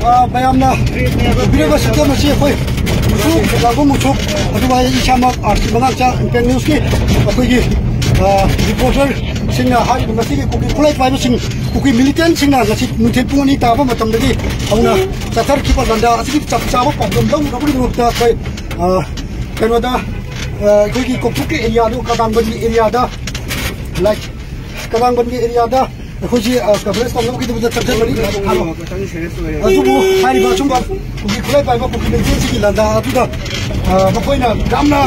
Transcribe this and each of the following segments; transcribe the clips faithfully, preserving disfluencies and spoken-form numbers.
ꯑ, ꯃꯌꯥꯝꯅ ꯎꯕꯤꯔꯤꯕ ꯁꯛꯇꯝ ꯑꯁꯤ ꯑꯩꯈꯣꯏ ꯃꯨꯁꯨ, ꯂꯥꯡꯕꯝ ꯃꯨꯁꯨ, ꯑꯗꯨꯒ ꯑꯩ ꯏꯁꯥꯃꯛ, ꯑꯥꯔ ꯁꯤ ꯃꯉꯥꯡꯆꯥ, ꯏꯝꯄꯦꯛ ꯅ꯭ꯌꯨꯁꯀꯤ ꯑꯩꯈꯣꯏꯒꯤ, ꯑ, ꯔꯤꯄꯣꯔꯇꯔꯁꯤꯡꯅ ꯍꯥꯏꯔꯤꯕ ꯉꯁꯤꯒꯤ ꯀꯨꯀꯤ ꯈꯨꯠꯂꯥꯏ ꯄꯥꯏꯕꯁꯤꯡ, ꯀꯨꯀꯤ ꯃꯤꯂꯤꯇꯦꯟꯁꯤꯡꯅ ꯉꯁꯤ ꯅꯨꯡꯊꯤꯜ ꯄꯨꯡ ꯑꯅꯤ ꯇꯥꯕ ꯃꯇꯝꯗꯒꯤ ꯍꯧꯅ ꯆꯠꯊꯔꯛꯈꯤꯕ ꯂꯥꯟꯗꯥ ꯑꯁꯤꯒꯤ ꯆꯞ ꯆꯥꯕ ꯄꯥꯎꯗꯝ ꯂꯧꯅꯕꯒꯤꯗꯃꯛꯇ ꯑꯩꯈꯣꯏ, ꯑ, ꯀꯩꯅꯣꯗ, ꯑ, ꯑꯩꯈꯣꯏꯒꯤ ꯀꯣꯛꯊꯣꯛꯀꯤ ꯑꯦꯔꯤꯌꯥꯗꯨ, ꯀꯗꯥꯡꯕꯟꯒꯤ ꯑꯦꯔꯤꯌꯥꯗ, ꯂꯥꯏꯛ, ꯀꯗꯥꯡꯕꯟꯒꯤ ꯑꯦꯔꯤꯌꯥꯗ ꯑꯩꯈꯣꯏꯁꯤ, ꯑ, ꯀꯟꯐꯔꯦꯟꯁ ꯇꯧꯅꯕꯒꯤꯗꯃꯛꯇ ꯆꯠꯆꯕꯅꯤ꯫ ꯑꯗꯨꯕꯨ ꯍꯥꯏꯔꯤꯕ ꯑꯁꯨꯝꯕ ꯀꯨꯀꯤ ꯈꯨꯠꯂꯥꯏ ꯄꯥꯏꯕ ꯀꯨꯀꯤ ꯃꯤꯂꯤꯇꯦꯟꯁꯤꯡꯒꯤ ꯂꯥꯟꯗꯥ ꯑꯗꯨꯗ, ꯑ, ꯃꯈꯣꯏꯅ ꯌꯥꯝꯅ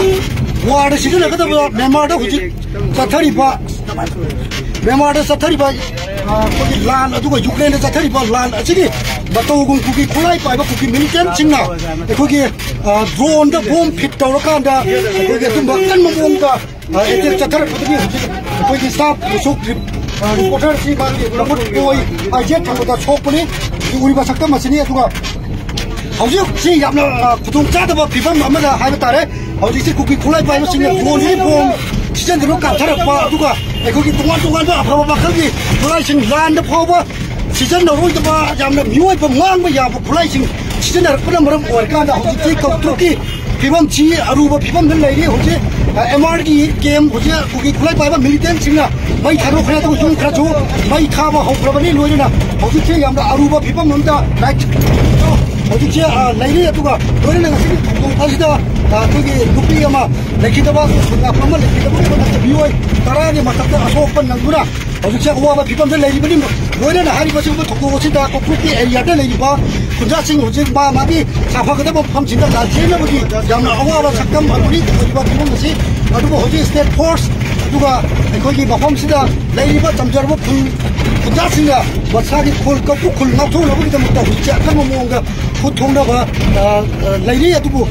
ꯋꯥꯔꯗ ꯁꯤꯖꯤꯟꯅꯒꯗꯕ ꯃ꯭ꯌꯥꯟꯃꯥꯔꯗ ꯍꯧꯖꯤꯛ ꯆꯠꯊꯔꯤꯕ, ꯃ꯭ꯌꯥꯟꯃꯥꯔꯗ ꯆꯠꯊꯔꯤꯕ, ꯑ, ꯑꯩꯈꯣꯏꯒꯤ ꯂꯥꯟ, ꯑꯗꯨꯒ ꯌꯨꯀ꯭ꯔꯦꯟꯗ ꯆꯠꯊꯔꯤꯕ ꯂꯥꯟ ꯑꯁꯤꯒꯤ ꯃꯇꯧꯒꯨꯝ ꯀꯨꯀꯤ ꯈꯨꯠꯂꯥꯏ ꯄꯥꯏꯕ ꯀꯨꯀꯤ ꯃꯤꯂꯤꯇꯦꯟꯁꯤꯡꯅ ꯑꯩꯈꯣꯏꯒꯤ, ꯑ, ꯗ꯭ꯔꯣꯟꯗ ꯕꯣꯝ ꯐꯤꯠ ꯇꯧꯔꯀꯥꯟꯗ ꯑꯩꯈꯣꯏꯒꯤ ꯑꯗꯨꯝꯕ ꯑꯀꯟꯕ ꯃꯑꯣꯡꯗ ꯑ, ꯑꯦꯇꯦꯛ ꯆꯠꯊꯔꯛꯄꯗꯒꯤ ꯍꯧꯖꯤꯛ ꯑꯩꯈꯣꯏꯒꯤ ꯁ꯭ꯇꯥꯐ ꯑꯁꯨꯛ ꯔꯤꯞ-, ꯑ, ꯔꯤꯄꯣꯔꯇꯔ ꯑꯁꯤ ꯃꯥꯒꯤ ꯃꯃꯨꯠ ꯑꯣꯏ ꯑꯥꯏꯖꯦꯠ ꯊꯝꯕꯗ ꯁꯣꯛꯄꯅꯤ꯫ ꯍꯧꯖꯤꯛ ꯎꯔꯤꯕ ꯁꯛꯇꯝ ꯑꯁꯤꯅꯤ꯫ ꯑꯗꯨꯒ ꯍꯧꯖꯤꯛ ꯁꯤ ꯌꯥꯝꯅ, ꯑ, ꯈꯨꯗꯣꯡ ꯆꯥꯗꯕ ꯐꯤꯕꯝ ꯑꯃꯗ ꯍꯥꯏꯕ ꯇꯥꯔꯦ꯫ ꯍꯧꯖꯤꯛꯁꯤ ꯀꯨꯀꯤ ꯈꯨꯠꯂꯥꯏ ꯄꯥꯏꯕꯁꯤꯡꯅ ꯗ꯭ꯔꯣꯟꯁꯤꯗꯤ ꯕꯣꯝ ꯁꯤꯖꯤꯟꯅꯗꯨꯅ ꯀꯥꯞꯊꯔꯛꯄ, ꯑꯗꯨꯒ ꯑꯩꯈꯣꯏꯒꯤ ꯇꯣꯉꯥꯟ ꯇꯣꯉꯥꯟꯕ ꯑꯐꯕ ꯃꯈꯜꯒꯤ ꯈꯨꯠꯂꯥꯏꯁꯤꯡ ꯂꯥꯟꯗ ꯐꯥꯎꯕ ꯁꯤꯖꯤꯟꯅꯔꯣꯏꯗꯕ, ꯌꯥꯝꯅ ꯃꯤꯑꯣꯏꯕ ꯃꯥꯡꯕ ꯌꯥꯕ ꯈꯨꯠꯂꯥꯏꯁꯤꯡ ꯁꯤꯖꯤꯟꯅꯔꯛꯄꯅ ꯃꯔꯝ ꯑꯣꯏꯔꯀꯥꯟꯗ ꯍꯧꯖꯤꯛꯇꯤ ꯀꯣꯛꯇ꯭ꯔꯨꯛꯀꯤ ꯐꯤꯕꯝꯁꯤ ꯑꯔꯨꯕ ꯐꯤꯕꯝꯗ ꯂꯩꯔꯤ꯫ ꯍꯧꯖꯤꯛ, ꯑ, ꯑꯦꯝ ꯑꯥꯔꯒꯤ ꯀꯦꯝ ꯍꯧꯖꯤꯛ ꯀꯨꯀꯤ ꯈꯨꯠꯂꯥꯏ ꯄꯥꯏꯕ ꯃꯤꯂꯤꯇꯦꯟꯁꯤꯡꯅ ꯃꯩ ꯊꯥꯗꯣꯛꯈ꯭ꯔꯦ, ꯑꯗꯨꯒ ꯌꯨꯝ ꯈꯔꯁꯨ ꯃꯩ ꯊꯥꯕ ꯍꯧꯈ꯭ꯔꯕꯅꯤ꯫ ꯂꯣꯏꯅꯅ ꯍꯧꯖꯤꯛꯁꯦ ꯌꯥꯝꯅ ꯑꯔꯨꯕ ꯐꯤꯕꯝ ꯑꯃꯗ ꯂꯥꯏ-, ꯍꯧꯖꯤꯛꯁꯦ, ꯑ, ꯂꯩꯔꯤ꯫ ꯑꯗꯨꯒ ꯂꯣꯏꯅꯅ ꯉꯁꯤꯒꯤ ꯊꯧꯗꯣꯛ ꯑꯁꯤꯗ, ꯑ, ꯑꯩꯈꯣꯏꯒꯤ ꯅꯨꯄꯤ ꯑꯃ ꯂꯩꯈꯤꯗꯕ, ꯁꯣꯅꯤꯌꯥ ꯑꯃ ꯂꯩꯈꯤꯗꯕꯒꯤ ꯃꯊꯛꯇ ꯃꯤꯑꯣꯏ ꯇꯔꯥꯒꯤ ꯃꯊꯛꯇ ꯑꯁꯣꯛꯄ ꯅꯪꯗꯨꯅ ꯍꯧꯖꯤꯛꯁꯦ ꯑꯋꯥꯕ ꯐꯤꯕꯝꯗ ꯂꯩꯔꯤꯕꯅꯤ꯫ ꯂꯣꯏꯅꯅ ꯍꯥꯏꯔꯤꯕ ꯑꯁꯤꯒꯨꯝꯕ ꯊꯧꯗꯣꯛ ꯑꯁꯤꯗ ꯀꯣꯛꯇ꯭ꯔꯨꯛꯀꯤ ꯑꯦꯔꯤꯌꯥꯗ ꯂꯩꯔꯤꯕ ꯈꯨꯟꯖꯥꯁꯤꯡ ꯍꯧꯖꯤꯛ ꯃꯥ ꯃꯥꯒꯤ ꯁꯥꯐꯒꯗꯕ ꯃꯐꯝꯁꯤꯡꯗ ꯂꯥꯟꯊꯦꯡꯅꯕꯒꯤ ꯌꯥꯝꯅ ꯑꯋꯥꯕ ꯁꯛꯇꯝ ꯑꯗꯨꯅꯤ ꯑꯣꯏꯔꯤꯕ ꯐꯤꯕꯝ ꯑꯁꯤ꯫ ꯑꯗꯨꯕꯨ ꯍꯧꯖꯤꯛ ꯁ꯭ꯇꯦꯠ ꯐꯣꯔꯁ ꯑꯗꯨꯒ ꯑꯩꯈꯣꯏꯒꯤ ꯃꯐꯝꯁꯤꯗ ꯂꯩꯔꯤꯕ ꯆꯝꯖꯔꯕ ꯈꯨꯜ ꯈꯨꯟꯖꯥꯁꯤꯡꯅ ꯃꯁꯥꯒꯤ ꯈꯨꯜ ꯀꯧꯕ꯭ꯔꯨ ꯈꯨꯜ ꯉꯥꯛꯊꯣꯛꯅꯕꯒꯤꯗꯃꯛꯇ ꯍꯧꯖꯤꯛꯁꯦ ꯑꯀꯟꯕ ꯃꯑꯣꯡꯗ ꯈꯨꯠ ꯊꯣꯡꯅꯕ, ꯑ, ꯑ, ꯂꯩꯔꯤ꯫ ꯑꯗꯨꯕꯨ,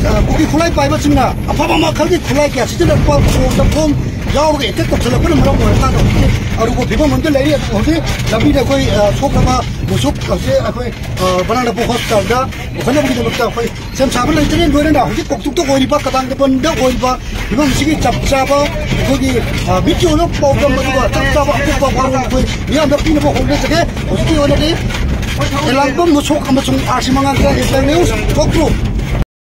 ꯑ, ꯀꯨꯀꯤ ꯈꯨꯠꯂꯥꯏ ꯄꯥꯏꯕꯁꯤꯡꯅ ꯑꯐꯕ ꯃꯈꯜꯒꯤ ꯈꯨꯠꯂꯥꯏ ꯀꯌꯥ ꯁꯤꯖꯤꯟꯅꯔꯛꯄ, ꯐꯣꯟꯗ ꯐꯣꯟ ꯌꯥꯎꯔꯒ ꯑꯦꯇꯦꯛ ꯇꯧꯁꯤꯜꯂꯛꯄꯅ ꯃꯔꯝ ꯑꯣꯏꯔꯀꯥꯟꯗ ꯍꯧꯖꯤꯛꯇꯤ ꯑꯔꯨꯕ ꯐꯤꯕꯝ ꯑꯃꯗ ꯂꯩꯔꯤ꯫ ꯑꯗꯨꯕꯨ ꯍꯧꯖꯤꯛ ꯂꯝꯕꯤꯗ ꯑꯩꯈꯣꯏ, ꯑ, ꯁꯣꯛꯂꯕ ꯃꯨꯁꯨꯞ ꯍꯧꯖꯤꯛ ꯑꯩꯈꯣꯏ, ꯑ, ꯕꯔꯥꯅꯄꯨꯔ ꯍꯣꯁꯄꯤꯇꯥꯜꯗ ꯄꯨꯈꯠꯅꯕꯒꯤꯗꯃꯛꯇ ꯑꯩꯈꯣꯏ ꯁꯦꯝ ꯁꯥꯕ ꯂꯩꯇ꯭ꯔꯦ꯫ ꯂꯣꯏꯅꯅ ꯍꯧꯖꯤꯛ ꯀꯣꯛꯇꯨꯛꯇ ꯑꯣꯏꯔꯤꯕ, ꯀꯗꯥꯡꯗꯕꯟꯗ ꯑꯣꯏꯔꯤꯕ ꯐꯤꯕꯝꯁꯤꯒꯤ ꯆꯞ ꯆꯥꯕ ꯑꯩꯈꯣꯏꯒꯤ, ꯑ, ꯃꯤꯠꯀꯤ ꯑꯣꯏꯕ ꯄꯥꯎꯗꯝ ꯑꯗꯨꯒ ꯆꯞ ꯆꯥꯕ ꯑꯀꯨꯞꯄ ꯋꯥꯔꯣꯜ ꯑꯩꯈꯣꯏ ꯃꯤꯌꯥꯝꯗ ꯄꯤꯅꯕ ꯍꯣꯠꯅꯖꯒꯦ꯫ ꯍꯧꯖꯤꯛꯀꯤ ꯑꯣꯏꯅꯗꯤ ꯑꯦꯂꯥꯡꯕꯝ ꯃꯨꯁꯣꯛ ꯑꯃꯁꯨꯡ ꯑꯥꯔ ꯁꯤ ꯃꯉꯥꯜꯒ ꯏꯁꯇꯔ ꯅ꯭ꯌꯨꯁ, ꯊꯣꯛꯇ꯭ꯔꯨ꯫